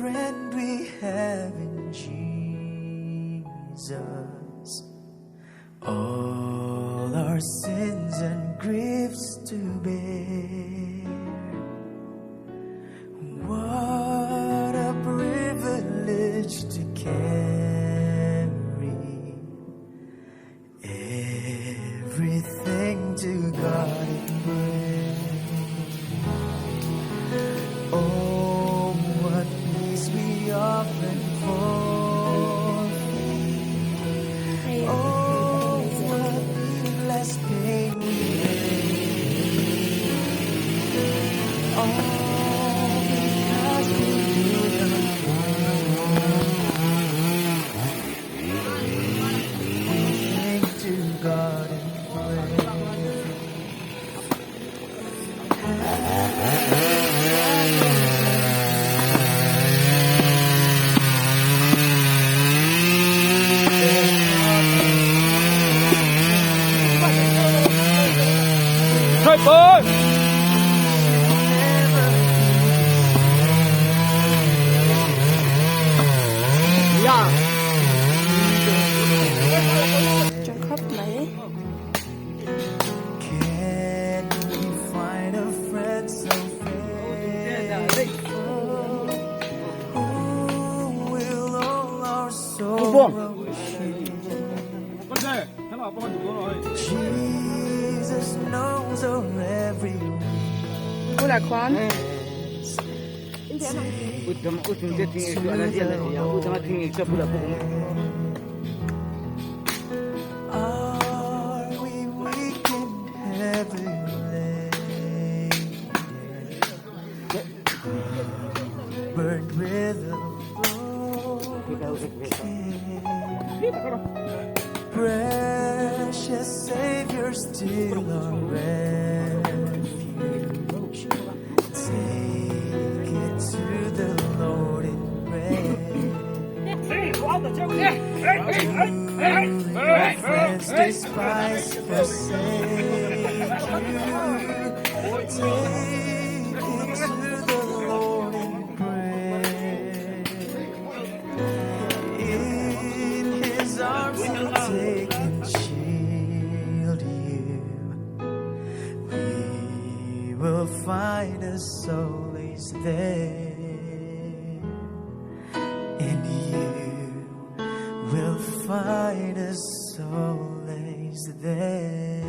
friend we have in Jesus. All our sins and griefs to bear. What a privilege to carry everything to God in prayer. Oh, what peace we often forfeit. Oh, what needless pain we bear. All because we do not everything to God in prayer. Tha khawp mai. Can we find a friend so faithful who will all our sorrows share? Jesus knows our every Bulah khuan Are we weak and heavy laden, burdened with a broken care? Precious Savior, still our refuge. Take it to the Lord in prayer. Your friends despise, forsake you. Take it to the Lord in prayer. In His arms He'll take and shield you. We will find a solace there, and you will find a solace there.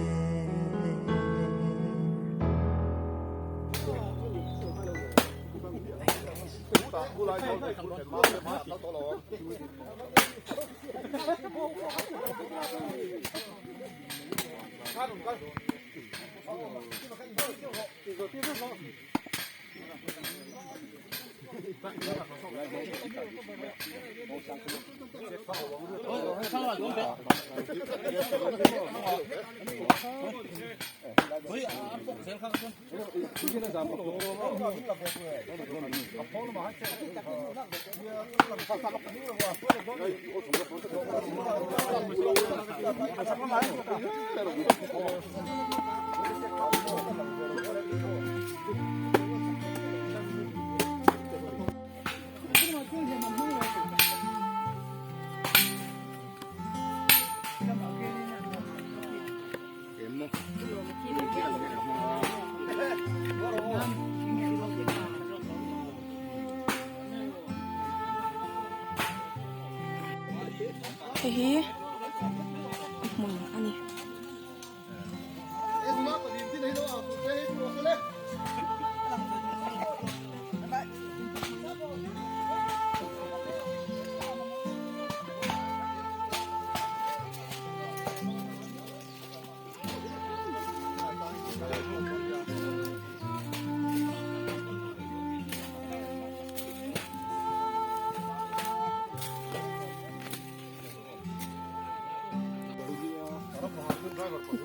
Hei hi a hmun a ni.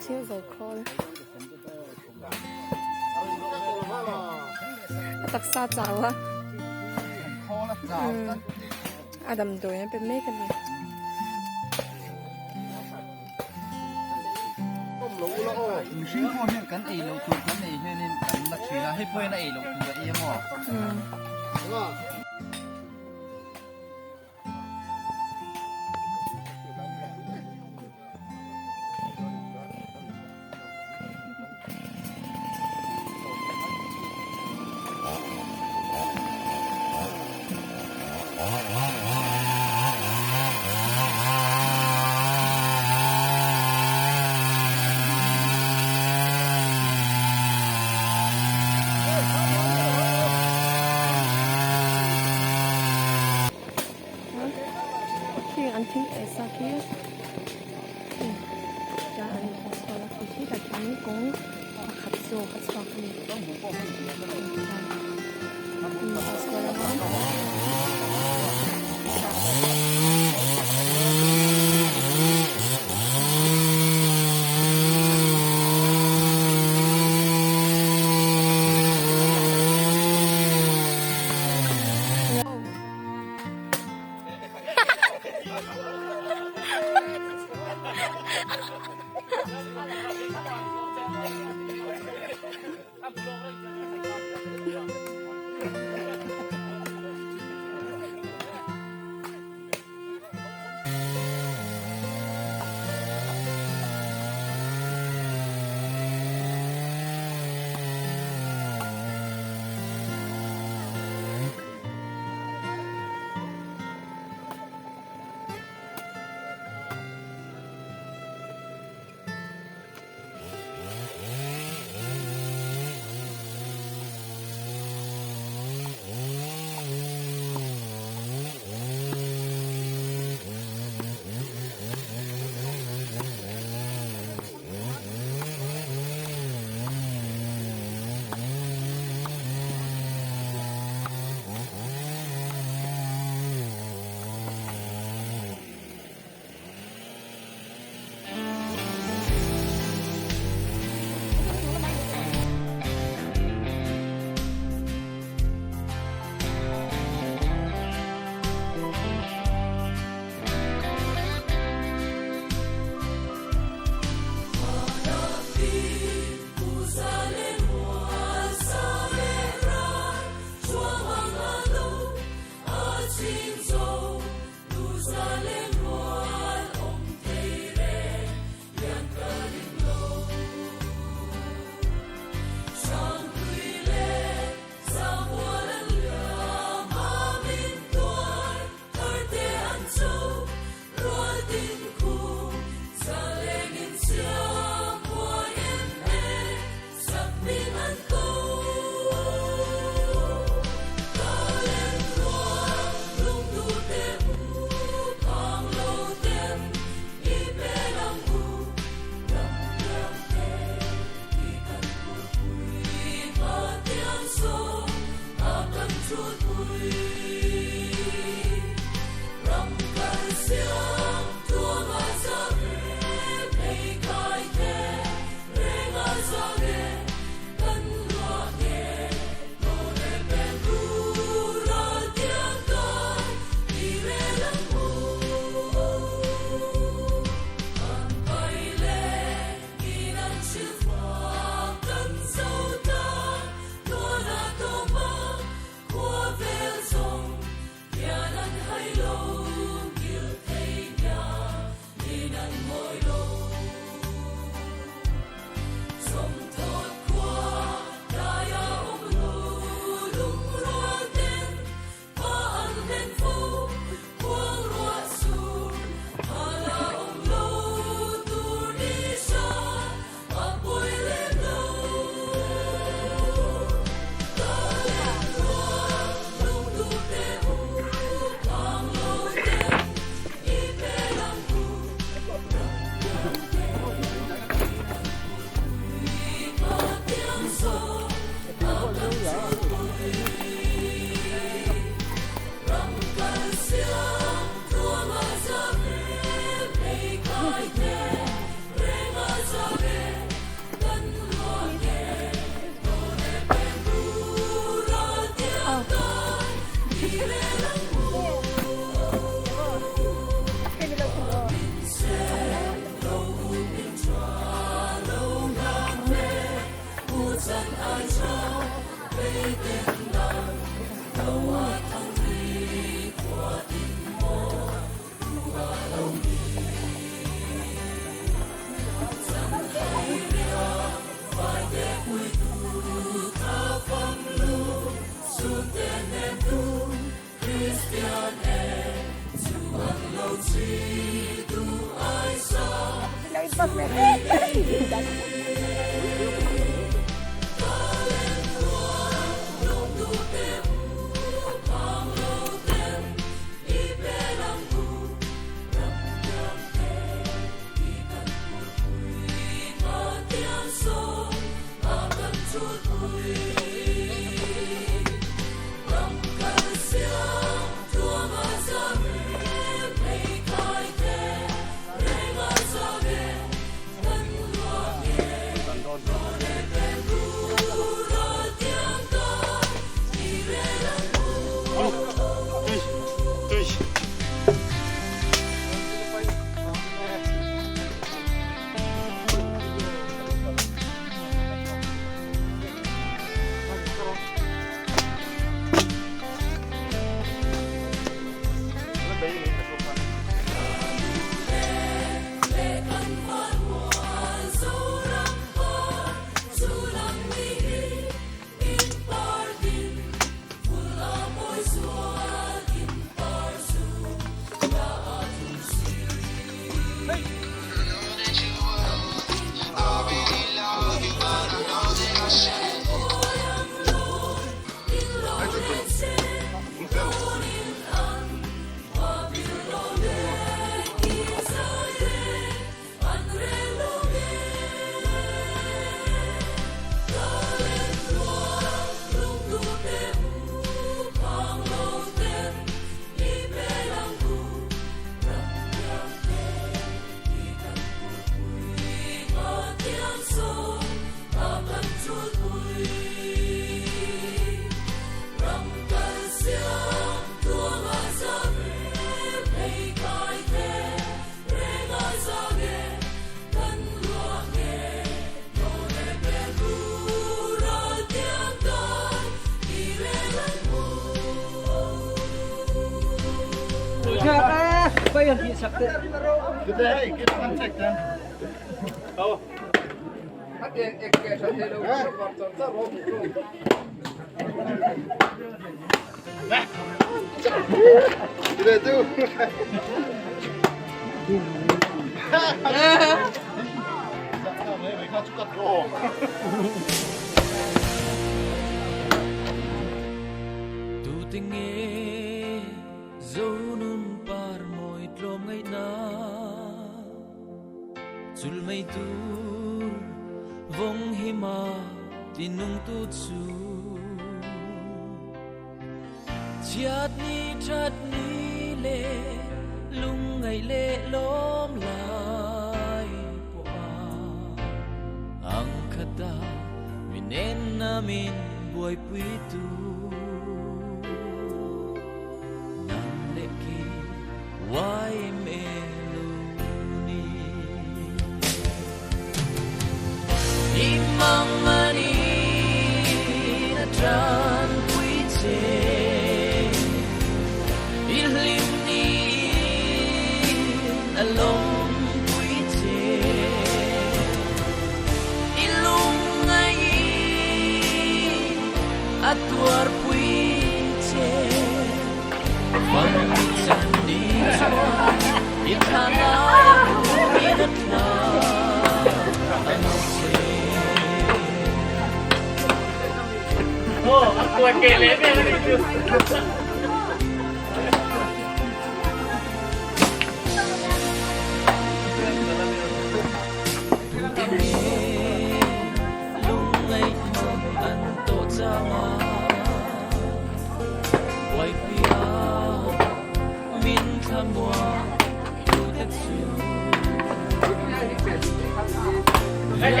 Thil zo khawl a taksa chau a a damdawi an pe mek a ni. Mihring pawh hian kan ei loh tur kan ei hianin kan la thin a, hei pawhin a ei loh tur a ei a maw? Khi an thil ei sa khi hei chuan an in post kual a khi khi tah khianin kawng pakhat zawk a chhuak a ni an in post kual anga.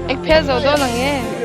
Ek phel zo dawn ang e.